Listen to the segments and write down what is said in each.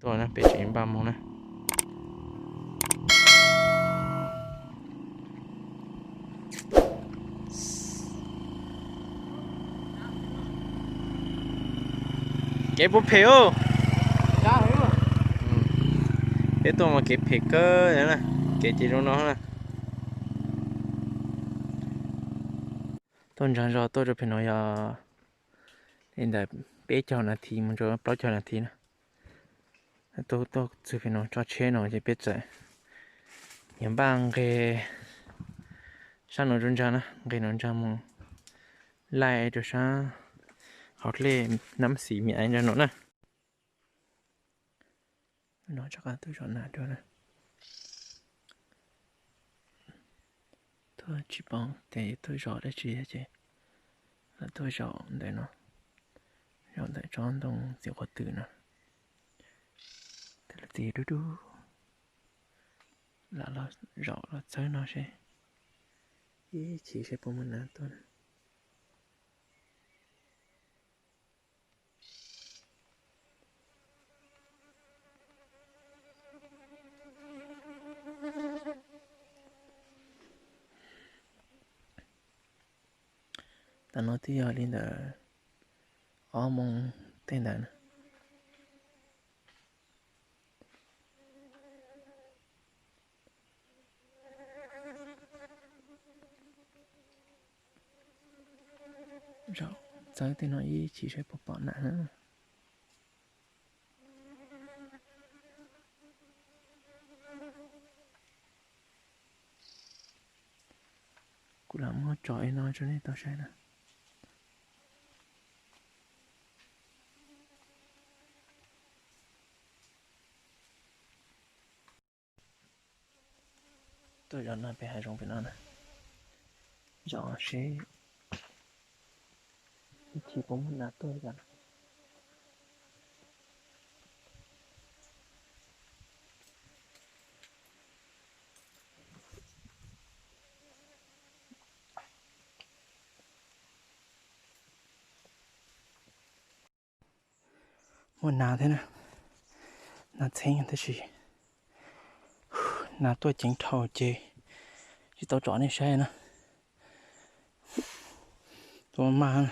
Tuaj na, peb tseem npaj mus na. Kev puas phem os? Peb tuaj mas kev phem kawg na, kev ces zoo no na. Tuaj ntsag zog tuaj rau pem no yog li ntawm peb caug nas this mus rau plaub caug nas this na. Tuaj tuaj txug pem no tso tsheb no ces peb txawm yuav npaj nqes sab no rau ntsag na, nqes no ntsag mus laij rau sab hauv dlej Nab Xis Miam ntsag no na. No rov qab tuaj zom nas dua na. Tuaj tsis paub tias yuav tuaj zom dab tsi ces lam tuaj zom ntawm no, zom ntawm tsob ntoo txiv quav twm no. Tes lawv txiv dub dub, lam los zom los txawb no seb, ib chim seb puas muaj nas tuaj na. Tam no twb yog li ntawm ob moos tej ntawd na. Zom txawb tej no ib chim seb puas pom nas na. Kuv lam muab tso ib no rau nej tau saib na. Tuaj zov nas pem hav zoov pem no na, zov seb ib chim puas muaj nas tuaj li cas. Muaj nas thiab na, nas txheeb tab sis nas tuaj ceev dhau ces tsis tau tsom nej saib na. Tuaj maj,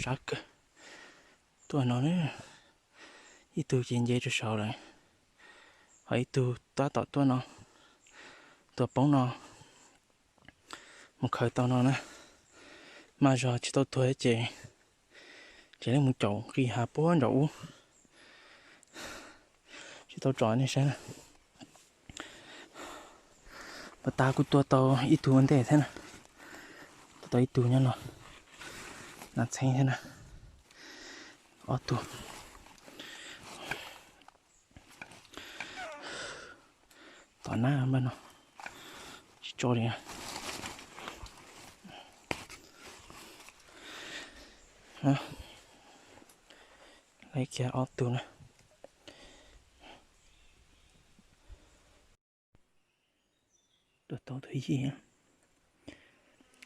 sab kawg. Tuaj no na, ib tug ces nce rau saud lawm, ho ib tug tab tom tuaj no, tuaj poob no, mus khaws tau no na. Maj zog tsis tau tuag ces, ces leej mus caum nqis hav puag nraum ub, tsis tau tsom nej saib na. Pas tas kuj tua tau ib tug ua ntej thiab na, tua tau ib tug nyob no, nas txheeb thiab na, ob tug. Tom nab npaj no tsis tso li. Laib kiag ob tug na. Tuaj tau tus yij,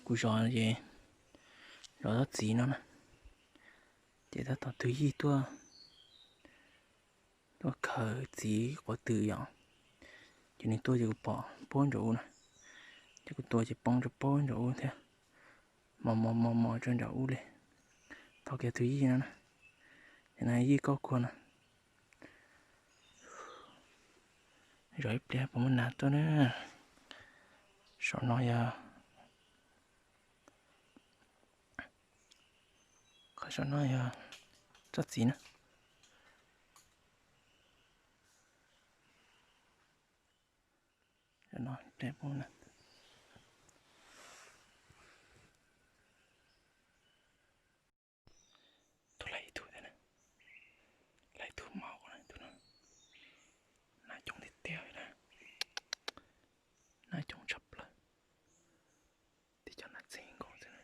kuv zov ces zov tsob txiv no na, ces tab tom tus yij tuaj, tuaj khaws txiv quav twm yom, ces nws tuaj ces kuv pom puag nraum ub na, ces kuv tua ces poob rau puag nraum ub thiab, mos mos mos mos rau nraum ub li. Thov kiag tus yij no na, ces no yij kaub kua no. Zov ib pliag puas muaj nas tuaj na. Saum no yog, qhov saum no yog tsob txiv na. Tus laij ib tug thiab na, laij ib tug maum na, tus no nas coob tiag tiag li na, nas coob tshaj plaws. Tib cov nas txheeb nkaus xwb na.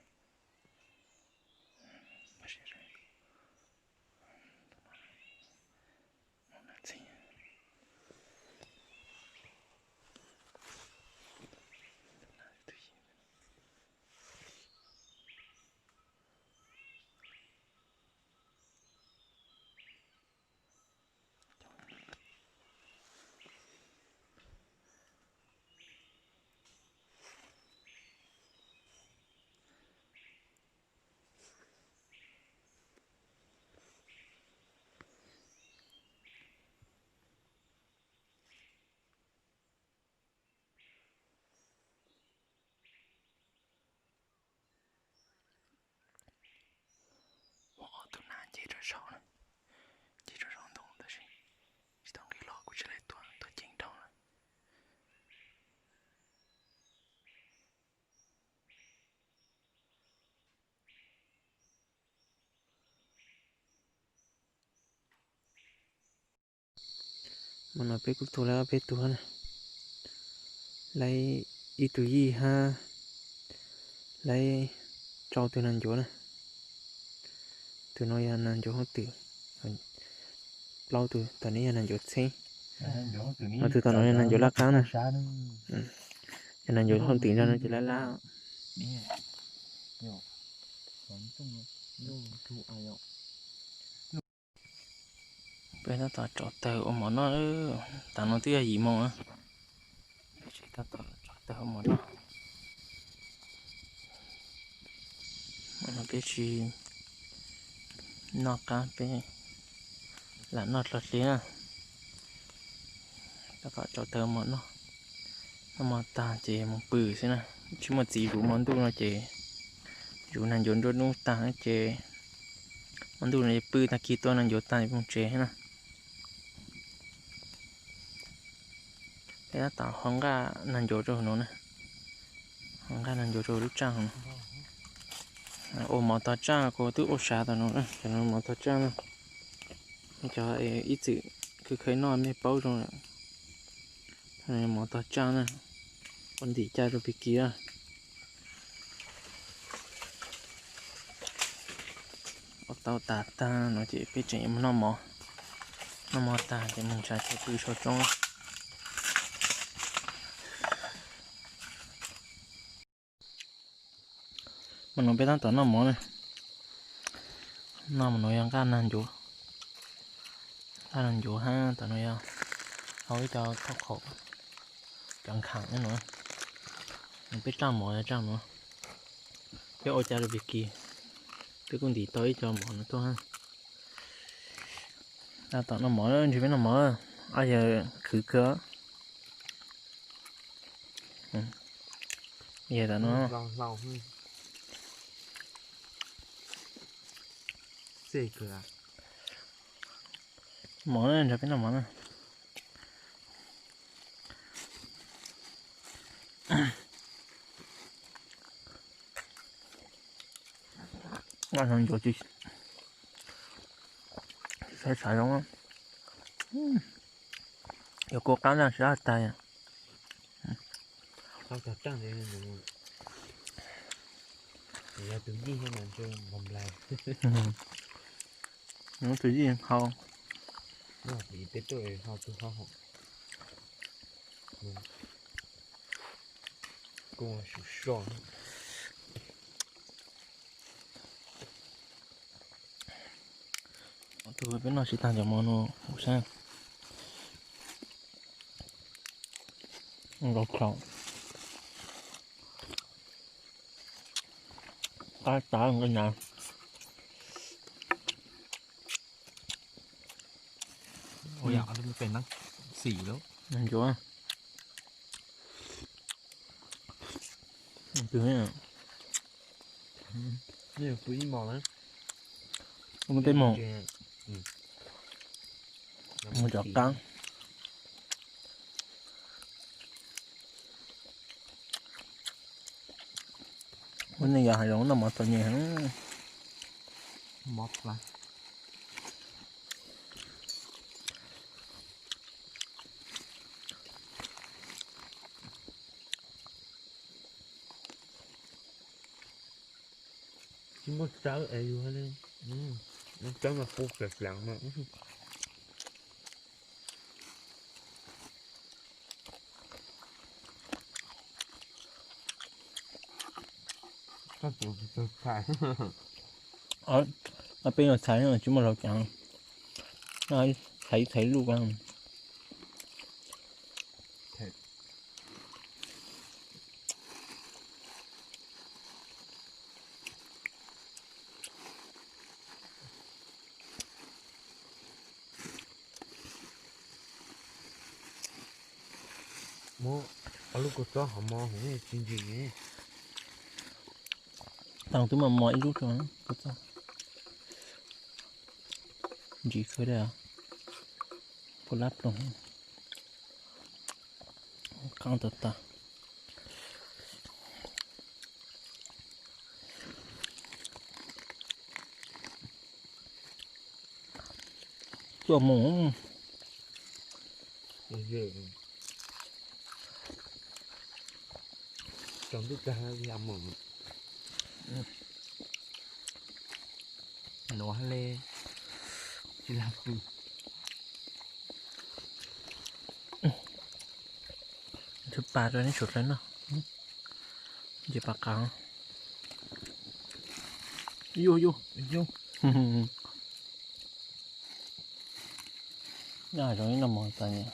Nas txheeb. Ces rau saum, ces rau saum ntoo tab sis tsis tau nqis los kuv tsis laib tuaj, tuaj ceev dhau na. Hmo no peb kuj tuaj laib ob peb tug na, laib ib tug yij hab laib rau tug nas ncuav na. Tug no yog nas ncuav hauj twm, plaub tug tom no yog nas ncuav txheeb, ho tug tom no yog nas ncuav laj qaab na. Yog nas ncuav hauj twm nrog no ces laj laj. Peb tab tom tsaus tawg ua mov noj, tas no twb yog yim moos na. Peb tsis tab tom tsaus tawg ua mov noj. Hmo no peb tsis noj qab, peb lam noj dlhau hli na. Tab tom tsaus tawg ua mov noj. Noj mov tag ces mus pw xwb na. Tsis muaj txiv zuv hmo ntuj no ces zuv nas ncuav nruab hnub tag ces hmo ntuj no pw tag kis tua nas ncuav tag mus tsev na. Peb tab tom ho nqaj nas ncuav rau hauv no na. Ho nqaj nas ncuav rau lub tsaaj hauv no. Ua mov tog tsaaj kuv twb ua sav tom no na, cov no mov tog tsaaj na. Cov ib txwm khwv khwv noj mej paub zoo lawm. Mov tog tsaaj na, ua ntim caj rau pig kis na. Ua tau tas tag no ces peb tseem yuav mus noj mov. Noj mov tag ces mus ntshav chaw pw sau tsoob. Hmo no peb tab tom noj mov na. Noj hmo no yog nqaj nas ncuav, nqaj nas ncuav hab tom no yog hau ib co khaub khaum, cov nkhaam no. Peb tsaaj mov tsaaj no, peb ua cas rau pig kis, peb kuj ntim tau ib co mov no tuaj hab. Tab tom noj mov, ntshe peb noj mov, ob yawg khwv kawg. Yawg tom no. Mov na, nrog peb noj mov na. Noj no ncuav tsis saib sav zoo, yog kua qaab zaj sab tag. Nub tus yij hau. Tus peb noj tsis tag cov mov no, ua saib. Nkaus khaum. Qab tav nqaij hnav. Ua yam li pem nab xim lawm. Ncuav. Tus ne, mus tej moos, mus cov qab. Ua nej yog hais zoo noj mov txom nyem heev. Tsis muaj tsawb es yus li, muaj tsawb mas qus flam flam no. Peb yog txhais tsis muaj hlau cas, txhais txhais luj. Muab ob lub kua txob hov mov hauv tsis ntsim. Tau twb mos mos ib lub rau kua txob. Ntsim kawg li, puas lab ploog, qab tag tag. Tuaj mus. Nuav le tsis lag pw. Tsis pas rau neb sawv daws noj. Nce pas qab. Yus yus. Nyob zoo ib no mos tas nyam.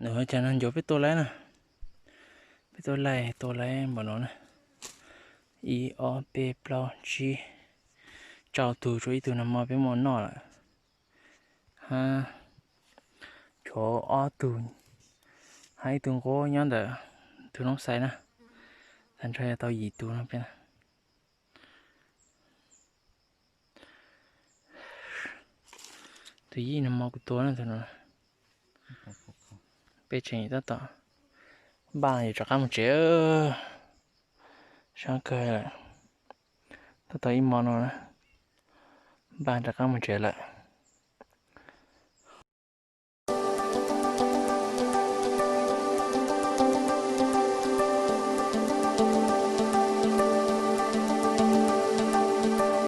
Nws ua cas no ncuav peb tua laib na. Peb tua laib, tua laib npaum no na. Ib ob peb plaub tsib, rau tug, tshuav ib tug no mog peb muab noj lawm. Hab tshuav ob tug, hab ib tug nqub nyob ntawm tug noob xais na. Tag nrho yog tau yim tug no peb na. Tus yij no mog kuv tua na tus no. Peb tseem tab tom npaj yuav rov qab mus tsev. Sab kawg lawm. Tab tom ib hmo no na, npaj rov qab mus tsev lawm.